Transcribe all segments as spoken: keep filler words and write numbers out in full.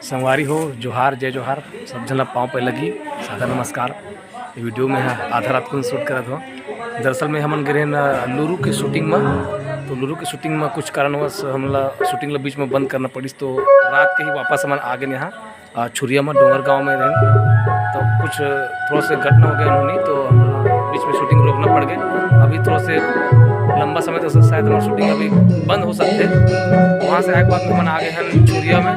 संगवारी हो, जोहार, जय जोहार, सब झन ला पाँव पे लगी सादर नमस्कार। ये वीडियो में ह आधा रात को शूट करत हो। दरअसल में हमन गे रहेन लुरु के शूटिंग में, तो लुरु के शूटिंग में कुछ कारणवश हमला शूटिंग ला बीच में बंद करना पड़िस, तो रात के ही वापस हमन आ गेन यहाँ। अ, छुरिया में डोंगर गांव में रहेन, तो कुछ थोड़ा सा घटना हो गया उन्होंने, तो हम बीच में शूटिंग रोकना पड़ गया। अभी थोड़ा से लंबा समय तक शायद हमारी शूटिंग अभी बंद हो सकते हैं। वहाँ से आए के बाद में हमन आ गए हैं छुरिया में,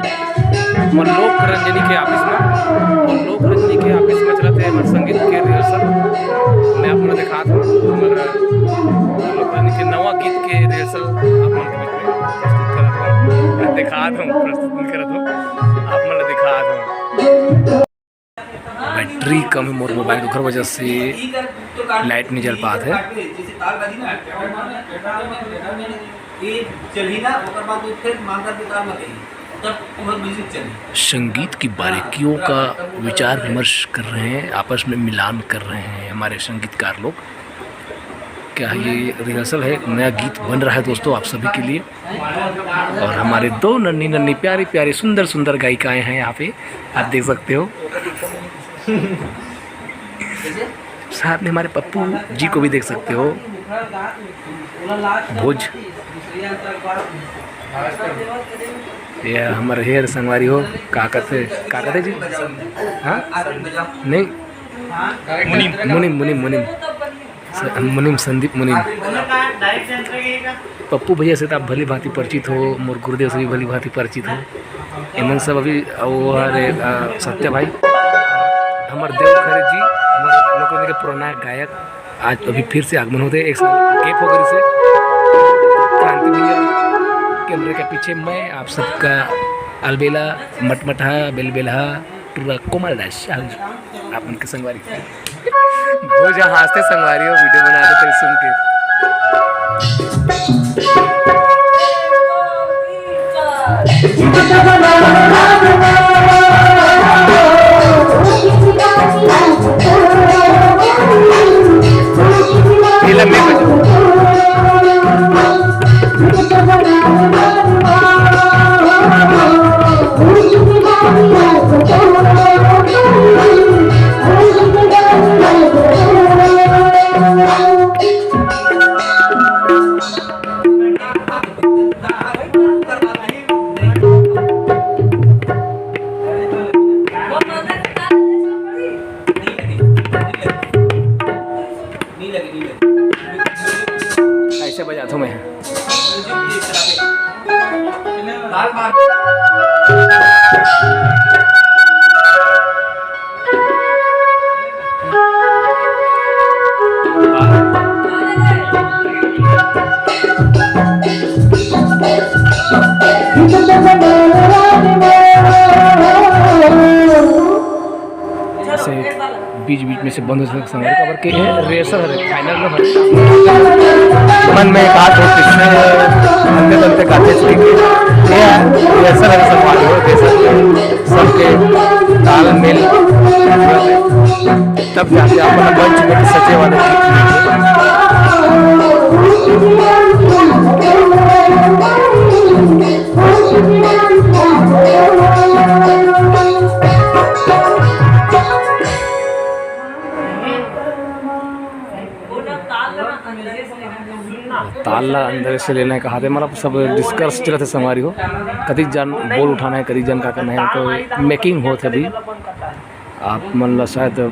हमर लोक रंजनी के ऑफिस में। और लोक रंजनी के ऑफिस में चलत है हमर संगीत के रिहर्सल। मैं आप मन ला दिखात हूँ हमर लोक रंजनी के नवा गीत के रिहर्सल आप मन के बीच में प्रस्तुत करत हूँ। मैं दिखात हूँ, प्रस्तुत नहीं करत हूँ, आप मन ला दिखात हूँ। बैटरी कम है मोर मोबाइल के, ओकर वजह से लाइट नहीं जल पात है। संगीत की बारीकियों का विचार विमर्श कर रहे हैं, आपस में मिलान कर रहे हैं हमारे संगीतकार लोग। क्या ये रिहर्सल है? नया गीत बन रहा है दोस्तों आप सभी के लिए। और हमारे दो नन्ही नन्ही प्यारी प्यारी सुंदर सुंदर गायिकाएं हैं यहाँ पे, आप देख सकते हो। साथ में हमारे पप्पू जी को भी देख सकते हो। भोज, ये हमारे हेयर संगवारी हो, का कहते, का कहते जी? हाँ, नहीं, मुनीम, मुनीम, मुनीम। स-, मुनीम, संदीप मुनीम। पप्पू भैया से तो आप भली भांति परिचित हो, मोर गुरुदेव से भी भली भांति परिचित हो। एमन सब अभी, वो हरे, अ, सत्या भाई, हमर देव खरे जी, हमर लोक के पुराना गायक, आज अभी फिर से आगमन होते, एक साल गैप हो गए से। क्रांति भैया, कैमरे के पीछे मैं, आप सबका अलबेला, मटमटहा, बेलबेलहा, पूरा कोमल दास, आप उनके संगवारी। वो जहाँ हंसते संगवारी हो, वीडियो बना रहे थे सुन के। ऐसे बजाता हूँ मैं। ऐसे बीच बीच में से बंद हो सकता है, काबर के ये रिहर्सल है, फाइनल में है। मन में एक हाथ हो, पीछे हल्के तलते काटे चुके के ये रिहर्सल है, सब मान लो, जैसा सबके तालमेल, तब जाके अपन मंच में सजे वाले गीत लिखे। ताल ला अंदर से लेना है, कहा थे, मतलब, सब डिस्कस चलत हे संगवारी हो, कति जन बोल उठाना है, कति जन का करना है, तो मेकिंग होत हे अभी। आप मन ला शायद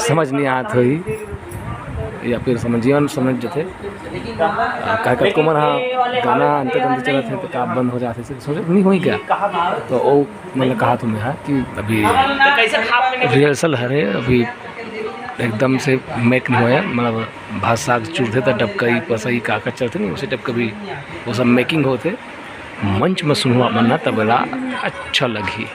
समझ नहीं आत होही, या फिर समझिया न समझ जथे। आ, काहे कतको मन हा गाना अंते तंते चलत हे, तो का बंद हो जाथे, सोचत नहीं होही क्या? तो ओ, मतलब, कहा तुम्हें हा कि अभी रिहर्सल हरे, अभी एकदम से मेक नहीं होया, मतलब, भात साग चुरथे त डबकई, पसई, का का चलथे नहीं, उसे डबका भी वो सब मेकिंग होथे। मंच में सुनहु आप मन ना, तब ला अच्छा लगही।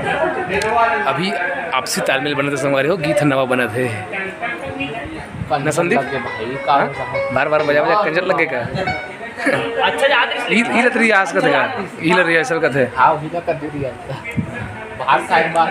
अभी आपसी तालमेल बनत हे संगवारी हो, गीत नवा बनत हे। ना संदीप? लग गए भाई, का हाँ? बार बार बजा बजा कंजर लग गए का? अच्छा याद है। ई, ई लत रियाज कथे का? ई लत रिहर्सल कथे। हाँ, वही ना कर दे रियाज। बाहर साइड बार।